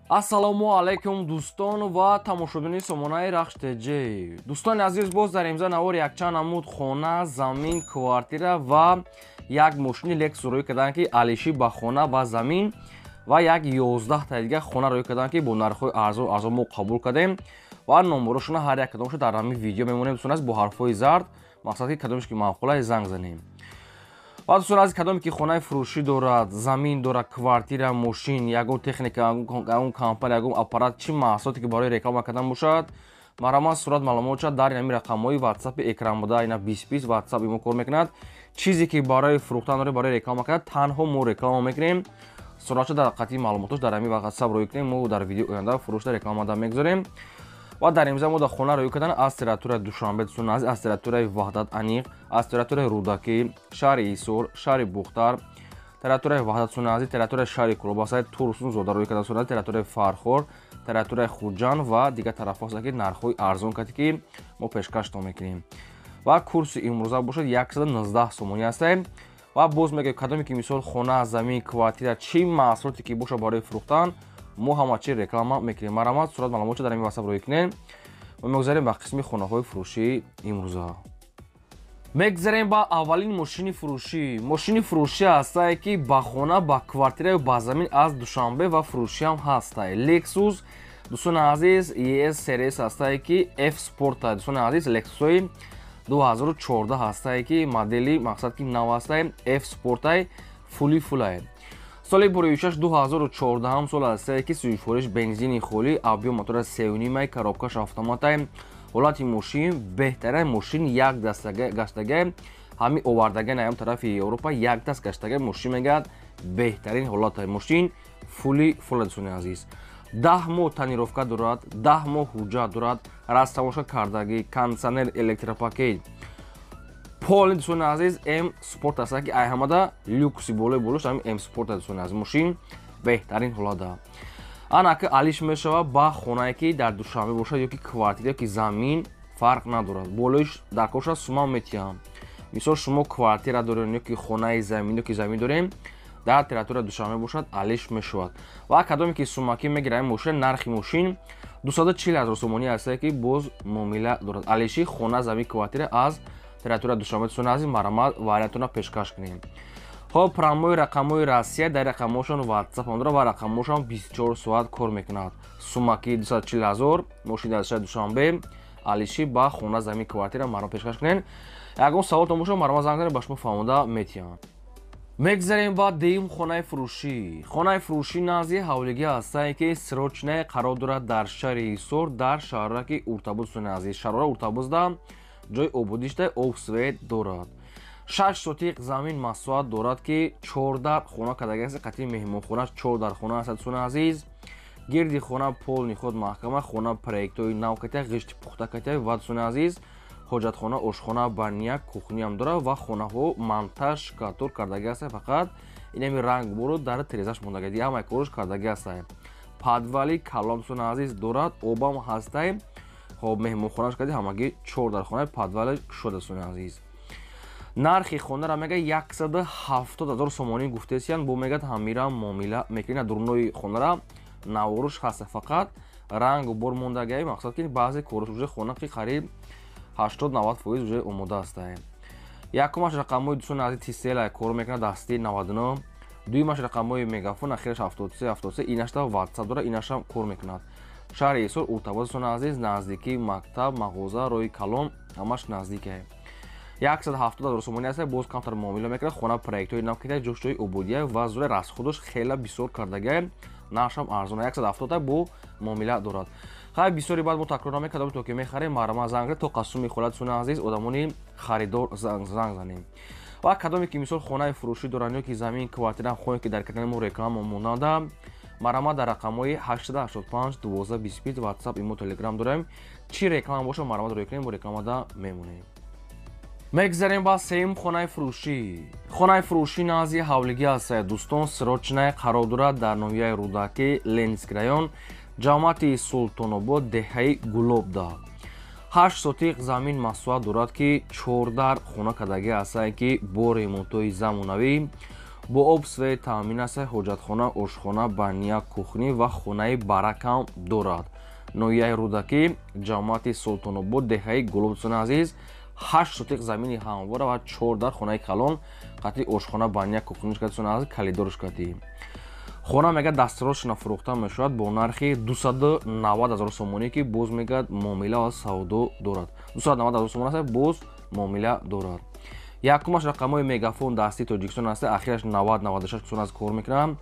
Ассалому алайкум, дӯстон ва тамошобинони сомонаи Рахш ТЖ. Дӯстони азиз, боз дар имза навор якчанд намуд хона, замин, квартира ва як мошини Лексус рӯй карданд, ки алиши ба хона ва замин ва як 11 та дига хона рӯй карданд, ки бо нархҳои арзон арзон мо қабул кардем ва номерошона ҳар як кадомашо дар ҳамин видео мемонем, дӯстон азиз, бо ҳарфҳои зард. Мақсад ки кадомеш ки маъқула, занг занем. Ва дӯстон азиз, кадоме ки хонаи фурӯшӣ дорад, замин дорад, квартира, мошин, ягон техника, ягон компания, ягон аппарат, чӣ маҳсулоте ки барои реклама кардан бошад, марҳамат, сурат, маълумот дар ҳамин рақамҳои Ватсапи экран буда. Ина 20 20 Ватсап имо кор мекунад. Чизе ки барои фурӯхтан доред, барои реклама кардан, танҳо мо реклама мекунем. Суратшо дар қатъи маълумотош дар ҳамин Ватсап рӯй кунем, мо дар видеои оянда фурӯшда рекламада мегузорем. Ва дар имза мо дар хона рӯй кардан аз территорияи Душанбе, дӯстон азиз, аз территорияи Ваҳдат, аниқ аз территорияи Рӯдакӣ, шаҳри Ҳисор, шаҳри Бухтар, территорияи Ваҳдат, дӯстони азиз, территорияи шаҳри Кӯлобасай, Турсунзода рӯй кардан, дӯстони азиз, территорияи Фархор, территорияи Хуҷанд ва дигар тарафҳо ҳастанд, ки нархҳои арзон кард, ки мо пешкаштон мекунем. Ва курси имрӯза бошад 119 сомонӣ ҳастем. Ва боз мегӯем, кадоме ки мисол хона, замин, квартира, чӣ маҳсулоте ки бошад барои фурӯхтан, мо ҳама чи реклама мекунем. Марҳамат, сурат, маълумотшо дар ҳамин Ватсап рӯй кунем. Ва мегузарем ба қисми хонаҳои фурӯшии имрӯза. Мегузарем ба аввалин мошини фурӯшӣ. Мошини фурӯшӣ ҳастае, ки ба хона, ба квартираю ба замин аз Душанбе ва фурӯшиам ҳастае. Лексус, дӯстони азиз, ES CRS ҳастае, ки F Sport. Дӯстони азиз, Лексусҳои 2014 ҳастае, ки модели мақсад ки нав ҳастае, F Спортай, фули фулае. Соли бурӯишаш 2014 сол ҳастае, ки сӯзишвориш бензини холӣ, объём мотора сеюнимай, коробкаш автоматай. Ҳолати мошин беҳтарин. Мошин як даст гаштагай, ҳамин овардагай наям тарафи Европа, як даст гаштагай мошин мегӯяд, беҳтарин ҳолатай мошин, фули фула. Дӯстони азиз, 10 моҳ тонировка дорад, 10 моҳ ҳуҷҷат дорад, растамоша кардагӣ, кондитсионер, электропакет полный. Дӯстони азиз, М Спорт аст, ки ай ҳамада люкси болои болош ҳамин М Спорт. Дӯстони азиз, мошин беҳтарин ҳолата. Ана ки алиш мешавад ба хонае, ки дар Душанбе бошад, ё ки квартира, ё ки замин, фарқ надорад. Болоиш дар коша сума метиҳам. Мисол, шумо квартира дорем ё ки хонаи замин, ё ки замин дорем, дар территорияи Душанбе бошад, алиш мешавад. Ва кадоме ки сумакӣ мегирад ин мошин, нархи мошин 240 000 сомонӣ ҳастае, ки боз муомила дорад. Алиши хона, замин, квартира аз территорияи Душанбе, дӯстони азиз, марҳамат, вариантона пешкаш кунем. Хоб, прямой рақамҳои Россия, дар рақамҳошон Ватсап дорад ва рақамҳошон 24 соат кор мекунад. Сумаки 240 000, мошин дар шаҳри Душанбе, алиши ба хона, замин, квартира, марҳамат, пешкаш кунем. Ягон саволтон бошад, марҳамат, занг занед, ба шумо фаҳмода метиҳам. Мегзарем ба дуюм хонаи фурӯшӣ. Хонаи фурӯшӣ назди ҳавлигӣ ҳастае, ки срочное қарор дорад дар шаҳри Ҳисор, дар шаҳраки Уртабуз. Дӯстони азиз, шаҳрора Уртабузда ҷои ободишта, об, свет дорад. 6 сотиқ замин масоҳат дорад, ки чордар хона кардагӣ аст, қатъи меҳмонхона чордар хона аст. Дӯстони азиз, гирди хона полный худ маҳкама, хона проектҳои нав катя, ғишти пухта катя. Ва, дӯстони азиз, ҳоҷатхона, ошхона, баня, кухниям дорад. Ва хонаҳо монтаж, штукатур кардагӣ аст, фақат инами ранг буру дар терезаш мондагӣ, дига ҳамаи корш кардагӣ аст. Подвали калон, дӯстони азиз, дорад, обам ҳастай. Хоб, меҳмонхонаш карди, ҳамагӣ чор дар хонаи подвали кушода. Дӯстони азиз, нархи хонара мега 170 000 сомонӣ гуфтесиян, бо мегӯяд, ҳамира муомила мекунад. Дурунои хонара наворуш ҳаста, фақат рангу бор мондагиа. Мақсад ки баъзе корш уже хона ки қариб 80-90% уже омода астае. Якумаш рақамҳои, дӯстони азиз, Тисела кор мекунад, дасти 99. Дуюмаш рақамҳои Мегафон, ахираш 73 73. Инашта Ватсап дорад, инашам кор мекунад. Шаҳри Ҳисор, Уртабоз, дӯстони азиз, наздикии мактаб, мағоза, роҳи калон, ҳамаш наздикае. 170 000 сомонӣ аст, боз камтар муомила мекунад. Хона проектҳои нав кида, ҷош ҷои ободия ва зура расходаш хела бисёр кардагия, нархшам арзона, 170 бо муомила дорад. Хай, бисёри баъд мо такрор намекардам. То ки мехарем, марҳамат, занг то қасуми холат. Дӯстони азиз, одамони харидор занг занем. Ва кадоме ки мисол хонаи фурӯшӣ доранд ё ки замин, квартира, хоҳе ки дар канали мо реклама монанда, марҳамат, дар рақамҳои 885 12 25 Ватсап, имо, Телеграм дорем. Чӣ реклама бошад, марҳамат, рӯй кунем, мо рекламада мемонем. Мегзарем ба сеюм хонаи фурӯшӣ. Хонаи фурӯшӣ назди ҳавлигӣ ҳастае, дӯстон, срочное қарор дорад дар ноҳияи Рӯдакӣ, Ленинский район, ҷамоати Султонобод, деҳаи Гулобда. 8 сотиқ замин масоҳат дорад, ки чордар хона кардагӣ ҳастае, ки бо ремонтҳои замонавӣ. Бо об свет таъмин аст, ҳоҷатхона, ошхона, баня, кухня ва хонаи баракам дорад. Ноҳияи Рӯдакӣ, ҷамоати Султонобод, деҳаи Гулоб. Дӯстони азиз, 8 сотиқ замини ҳамвора ва 4 дар хонаи калон қатъи ошхона, баня, кухня ш, дӯстони азиз, калидорш қатъи. Хона мега дастрочно фурӯхта мешавад бо нархи 290 000 сомонӣ, ки боз мегӯяд муомила ва савдо дорад. 290 000 сомон аст, боз муомила дорад. Якумаш рақамҳои Мегафон дастии Тоҷикистон аст, ахираш 90 96 дӯстон аз кор мекунам.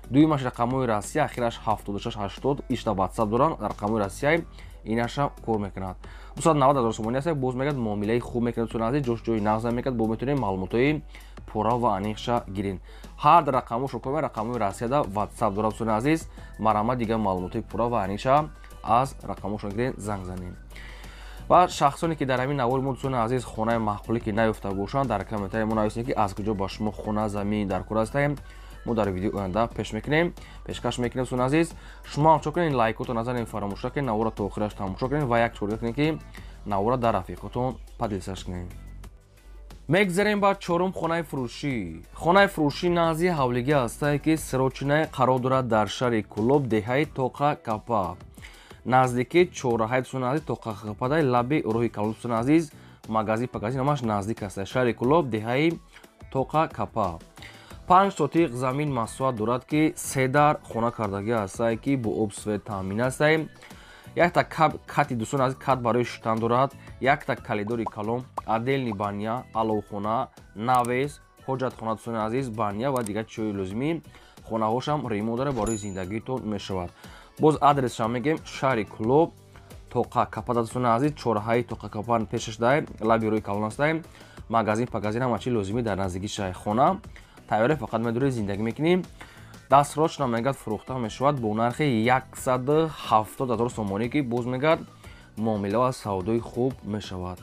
Дуюмаш рақамҳои Россия, ахираш 76 80, ишта WhatsApp доранд, рақамҳои Россия инаша кор мекунад. 290 000 сомонӣ аст, боз мегӯяд муомилаи хуб мекунад. Дӯстони азиз, ҷош ҷои нағз мекунад, бо метавонем маълумотҳои пурра ва аниқша гирем. Ҳар рақамҳошо кор рақамҳои Россияда WhatsApp дорад. Дӯстони азиз, марҳамат, дигар маълумотҳои пурра ва аниқша аз рақамҳошон гирем, занг занем. Ва шахсоне ки дар ҳамин навори мо, дӯстони азиз, хонаи маъқулӣ ки наёфта бошанд, дар комментарии мо нависем, ки аз куҷо ба шумо хона, замин дар кор ҳастаем, мо дар видеои оянда пеш мекунем, пешкаш мекунем. Дӯстони азиз, шумо ҳам чо кунед, лайкотон назанед, фаромӯш накунед, навора то охираш тамошо кунед ва як чория кунед, ки навора дар рафиқотон поделиться ш кунед. Мегзарем ба чорум хонаи фурӯшӣ. Хонаи фурӯшӣ назди ҳавлигӣ ҳастае, ки срочный қарор дорад дар шаҳри Кӯлоб, деҳаи Тоқа Капа, наздики чорраҳаи, дӯстони азиз, Тоқа Кападаи лаби роҳи калон. Дӯстони азиз, магазин пагазин ҳамаш наздик аст. Шаҳри Кӯлоб, деҳаи Тоқа Капа, 5 сотиқ замин масоҳат дорад, ки се дар хона кардагӣ ҳастае, ки бо об свет таъмин ҳастае. Якта кати, дӯстони азиз, кат барои шуштан дорад, якта калидори калон, отдельный баня, аловхона, навес, ҳоҷатхона, дӯстони азиз, баня ва дигар чизҳои лозимӣ. Хонаҳошам ремонт дорад, барои зиндагитон мешавад. Боз адресшам мегӯем: шаҳри Кӯлоб, Тоқа Капада. Дӯстони азиз, чорраҳаи Тоқа Капа пешаш дай, лаби рӯи калон астае. Магазин пагазин ҳама чи лозимӣ дар наздикии шаҳри. Хона тайёре, фақат медорӣ зиндагӣ мекунӣ. Дастрочно мегӯяд фурӯхта мешавад бо нархи 170 000 сомонӣ, ки боз мегӯяд муомила ва савдои хуб мешавад.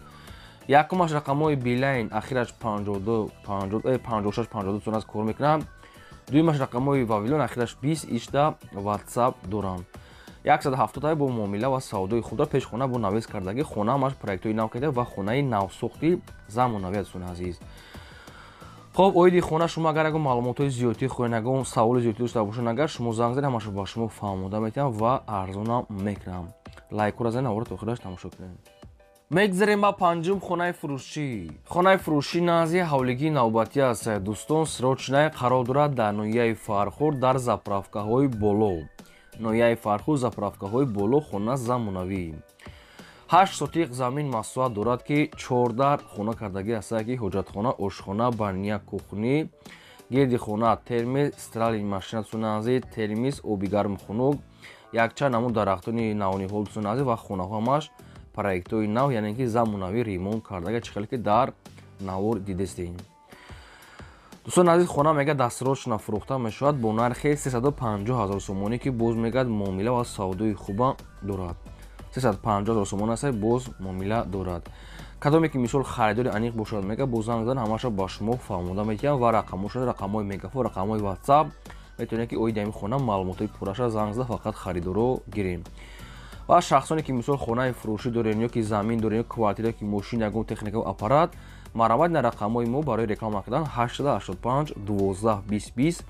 Якумаш рақамҳои Билайн, ахираш 56 52 аз кор мекунад. Дуюмаш рақамҳои Вавилон, ахираш 20, ишта WhatsApp доранд. 170 бо муомила ва савдои худро, пешхона бо навес кардагӣ. Хона ҳамаш проектҳои нав карда ва хонаи навсохти замонавӣ, дӯстони азиз. Хоб, оиди хона шумо агар ягон маълумотҳои зиёдтӣ хоҳед, ягон саволи зиёдтӣ дошта бошед, агар шумо занг занед, ҳамашро ба шумо фаҳмода метиҳам ва арзонам мекунам. Лайкура занед, навора то охираш тамошо кунед. Мегзарем ба панҷум хонаи фурӯшӣ. Хонаи фурӯшӣ назди ҳавлигии навбатӣ аст, дӯстон, срочный қарор дорад дар ноҳияи Фархур, дар заправкаҳои боло. Ноҳияи Фархур, заправкаҳои боло, хона замонавӣ, 8 сотиқ замин масоҳат дорад, ки чордар хона кардагӣ ҳастае, ки ҳоҷатхона, ошхона, баня, кухня, гирди хона термис, стиральный машина, дӯстони азиз, термис, оби гарму хунук, якчанд намуд дарахтони навниҳол, дӯстони азиз. Ва хонаҳо ҳамаш проектҳои нав, яъне ки замонавӣ ремонт кардага, чӣ хеле ки дар навор дидестем. Дӯстони азиз, хона мега дастрочно фурӯхта мешавад бо нархи 350 000 сомонӣ, ки боз мегӯяд муомила ва савдои хуба дорад. 350 000 сомон аст, боз муомила дорад. Кадоме ки мисол харидори аниқ бошад, мега бо занг зан, ҳамаша ба шумо фаҳмода метиҳам. Ва рақамҳоша, рақамҳои Мегафон, рақамҳои WhatsApp, метавонед ки оиди ҳамин хона маълумотҳои пурраша занг зада, фақат харидоро гирем. Ва шахсоне ки мисол хонаи фурӯшӣ дорен, ё ки замин дорен, ё квартира, ё ки мошин, ягон техникаву аппарат, марҳамат, на рақамҳои мо барои реклама кардан 885 12 20 20,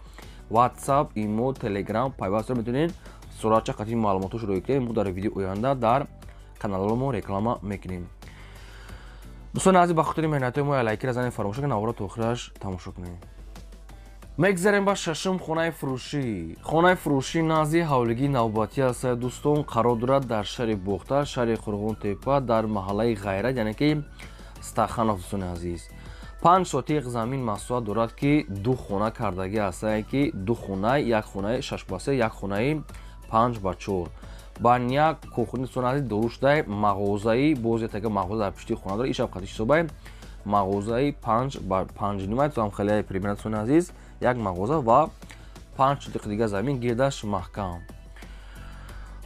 WhatsApp, Имо, Telegram пайваст, метавонед суратча қатъи маълумотҳошро рӯй кунед, мо дар видеои оянда дар каналҳо мо реклама мекунем. Дӯстони азиз, ба хотири меҳнатҳои мо лайкира занед, фаромӯш накунед, навора то охираш тамошо кунед. Мегзарем ба шашум хонаи фурӯшӣ. Хонаи фурӯшӣ назди ҳавлигии навбатӣ аст, дӯстон, қарор дорад дар шаҳри Бохтар, шаҳри Қурғонтепа, дар маҳаллаи Ғайрат, яъне ки Стаханов. Дӯстони азиз, 5 сотиқ замин масоҳат дорад, ки ду хона кардагӣ ҳастае, ки ду хона, як хонаи 6 ба 3, як хонаи 5 ба 4, баня, кухня, дӯстони азиз, дорушдай мағозаи, боз ятага мағоза дар пишти хона дорад, ишаб қати ҳисобай мағозаи 5 ба 5 нима там хеле примерно. Дӯстони азиз, як мағоза ва 5 сотиқ дига замин гирдаш маҳкам.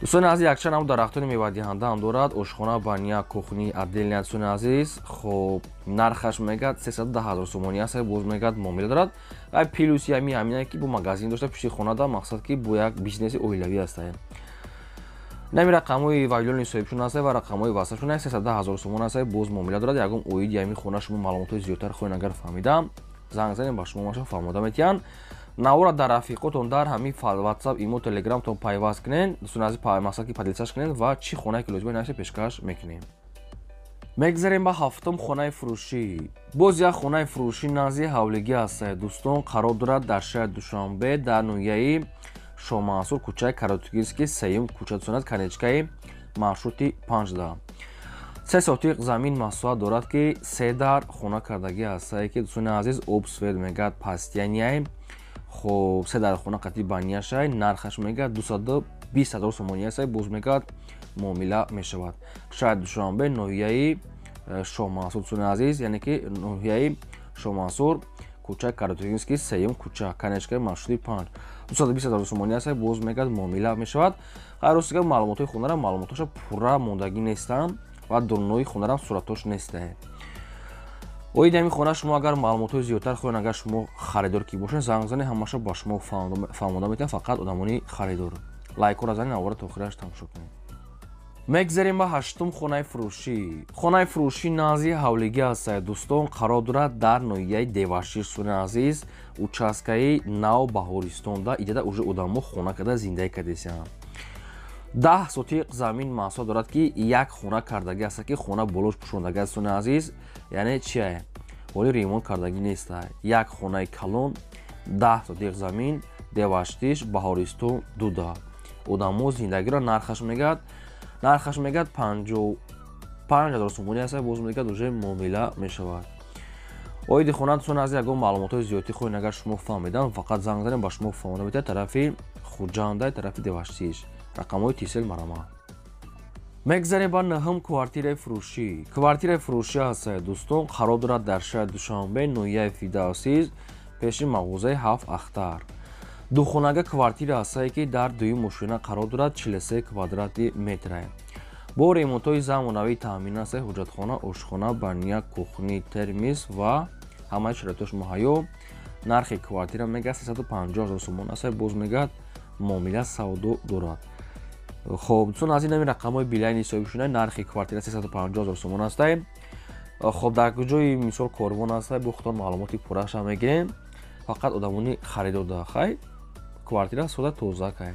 Дӯстони азиз, якчанд намуд дарахтони мевадиҳанда ҳам дорад, ошхона, баня, кухня отдельная. Дӯстони азиз, хоб, нархаш мегӯяд 310 000 сомонӣ аст, боз мегӯяд муомила дорад. Ва плюси ҳами ҳамине ки бо магазин дошта пишти хонада, мақсад ки бо як бизнеси оилавӣ астае. Нами рақамҳои Вавилони соҳибшон аст ва рақамҳои васашон, 310 000 сомон аст, боз муомила дорад. Ягон оиди ҳамин хона шумо маълумотҳои зиёдтар хоҳед агар фаҳмида, Занг занед, ба шумо маша фаҳмода метиҳанд. Навора дар рафиқотон дар ҳамин WhatsApp, имо, Telegramтон пайваст кунед, дӯстони азиз, масалан ки поделиться кунед ва чӣ хонае ки лозим нависа пешкаш мекунем. Мегзарем ба ҳафтум хонаи фурӯшӣ. Боз як хонаи фурӯшӣ назди ҳавлигӣ аст, дӯстон, қарор дорад дар шаҳри Душанбе, дар ноҳияи Шоҳмансур, кӯчаи Каротугинский, сеюм кӯча, дӯстон, конечкаи маршрути 5. 3 сотиқ замин масоҳат дорад, ки се дар хона кардагӣ ҳастае, ки дӯстони азиз, об, свет мегӯяд постоянный. Хоб, се дар хона қатъи банияшай, нархаш мегӯяд 220 ҳазор сомонӣ аст, боз мегӯяд муомила мешавад. Шаҳри Душанбе, ноҳияи Шоҳмансур, дӯстони азиз, яъне ки ноҳияи Шоҳмансур, кӯчаи Каротугинский, сеюм кӯча, конечкаи маршрути 5, 220 ҳазор сомонӣ аст, боз мегӯяд муомила мешавад. Хайр, рости гап, маълумотҳои хонара маълумотҳоша пурра мондагӣ нестанд ва дурнои хонарам суратҳош нестае. Оиди ҳамин хона шумо агар маълумотҳои зиёдтар хоҳед, агар шумо харидор ки бошед, занг занед, ҳамаша ба шумо фаҳмода метавонад, фақат одамони харидор. Лайкҳоро занед, навора то охираш тамошо кунед. Мегзарем ба ҳаштум хонаи фурӯшӣ. Хонаи фурӯшӣ назди ҳавлигӣ аст, дӯстон, қарор дорад дар ноҳияи Девашир, дӯстони азиз, участкаи нав Баҳористонда. Иҷада уже одамо хона карда зиндагӣ кардесианд. 10 сотиқ замин масоҳат дорад, ки як хона кардагӣ аст, ки хона болош пӯшондагӣ аст, дӯстони азиз, яъне чие, ҳоли ремонт кардагӣ нест. Як хонаи калон, 10 сотиқ замин, Деваштиш, Баҳористон дуда. Одамо зиндагиро нархаш мегӯяд 55 ҳазор сомонӣ аст, боз мегӯяд уже муомила мешавад. Оиди хона, дӯстони азиз, ягон маълумотҳои зиёдтӣ хоҳед, агар шумо фаҳмидан, фақат занг занед, ба шумо фаҳмода метавонад. Тарафи Хуҷанда, тарафи Деваштиш, рақамҳои Тисел марама. Мегзарем ба нӯҳум квартираи фурӯшӣ. Квартираи фурӯшӣ аст, дӯстон, қарор дорад дар шаҳри Душанбе, ноҳияи Фирдавсӣ, пеши мағозаи 7 Ахтар. Духонага квартира ҳастае, ки дар дуюм мошина қарор дорад, 43 квадрати метрае. Бо ремонтҳои замонавӣ таъмин аст, ҳуҷҷатхона, ошхона, баня, кухни, термис ва ҳамаи шароитош муҳайё. Нархи квартира мегӯяд 350 ҳазор сомон аст, боз мегӯяд муомила савдо дорад. Хоб, дӯстон, аз ин ҳамин рақамҳои билайни ҳисоби шуна, нархи квартира 350 ҳазор сомон аст. Хоб, дар куҷои мисол корвон аст, бо худтон маълумоти пурраша мегирем. Фақат одамони харидор да, хай, квартира сода тоза кай.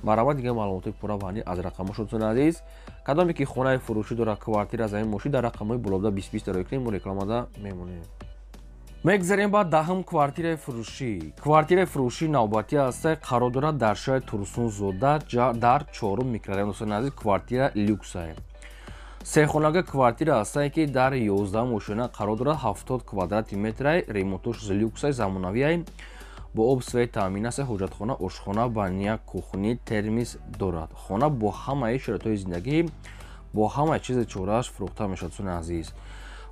Марҳамат, дигар маълумотҳои пурра ваҳни аз рақамҳо, дӯстони азиз. Кадоме ки хонаи фурӯшӣ дорад, квартира, замин, мошин, дар рақамҳои болода 20 дарои кунем, мо рекламада мемонем. Мегзарем ба даҳум квартираи фурӯшӣ. Квартираи фурӯшӣ навбатӣ аст, қарор дорад дар шаҳри Турсунзода, дар чорум микрорайон, дӯстони азиз, квартира люксае. Сехонага квартира аст, ки дар 11 мошина қарор дорад, 70 квадрати метрае, ремонтош люксае, замонавие, бо об, свет таъмин аст, ҳуҷҷатхона, ошхона, баня, кухни, термис дорад. Хона бо ҳамаи шароитҳои зиндагӣ, бо ҳамаи чизи чорааш фурӯхта мешавад, дӯстони азиз.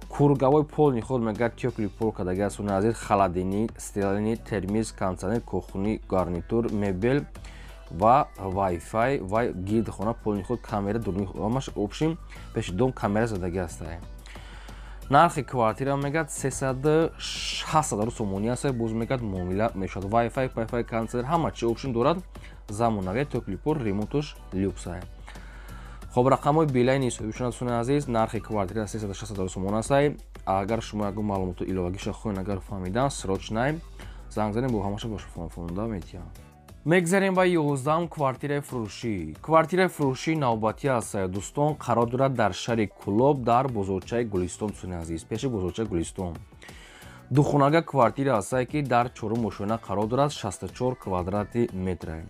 Кургавои полный худ мегӯяд тёплый пол кардагӣ аст, дӯстони азиз, холодильник, стиральный, термис, кондиционер, кухни, гарнитур, мебел ва Wi-Fi ва гирди хона полный худ камера, дурни ҳамаш общим пеши дом камера задагӣ аст. Нархи квартира мегӯяд 360 ҳазор сомонӣ аст, боз мегӯяд муомила мешавад. Wi-Fi, Wi-Fi, кондиционер, ҳама чи общим дорад, замонавӣ, тёплый пол, ремонтош люксае. Хоб, рақамҳои билайни ҳисоби шуна, дӯстони азиз, нархи квартира 360 ҳазор сомон аст. Агар шумо ягон маълумоту иловагиша хоҳед, агар фаҳмидан, срочно занг занед, бо ҳамаша ба шумо фаҳмонда метиҳам. Мегзарем ба 11 квартираи фурӯшӣ. Квартираи фурӯшӣ навбатӣ аст, дӯстон, қарор дорад дар шаҳри Кӯлоб, дар бозорчаи Гулистон, дӯстони азиз, пеши бозорчаи Гулистон. Духонага квартира аст, ки дар чорум мошина қарор дорад, 64 квадрати метрае.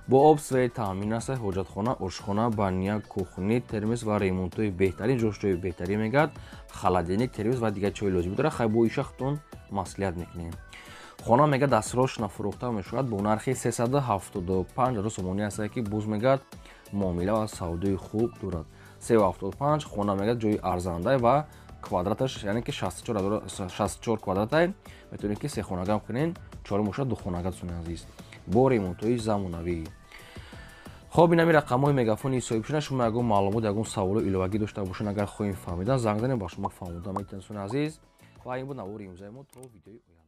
Бо об, свет таъмин аст, ҳоҷатхона, ошхона, баня, кухни, термис ва ремонтҳои беҳтарин, ҷошҷои беҳтарин мегӯяд, холодильник, термис ва дигар чиҳои лозимӣ дорад. Хай, бо иша худтон маслиҳат мекунем. Хона мегӯяд дастрочно фурӯхта мешавад бо нархи 375 ҳазор сомонӣ аст, ки боз мегӯяд муомила ва савдои хуб дорад. 375 хона мегӯяд ҷои арзанда ва квадраташ, яъне ки 64 квадратай, метавонед ки сехонагам кунед, чорум бошад духонага, дӯстони азиз, бо ремонтҳои замонавӣ. Хоб, ин ҳамин рақамҳои мегафони ҳисоби шуна. Шумо ягон маълумот, ягон саволу иловагӣ дошта бошед, агар хоҳем фаҳмидан, занг занед, ба шумо фаҳмода метавонед, дӯстони азиз. Ва ин буд навори имрӯзаи мо. То видеои оянда.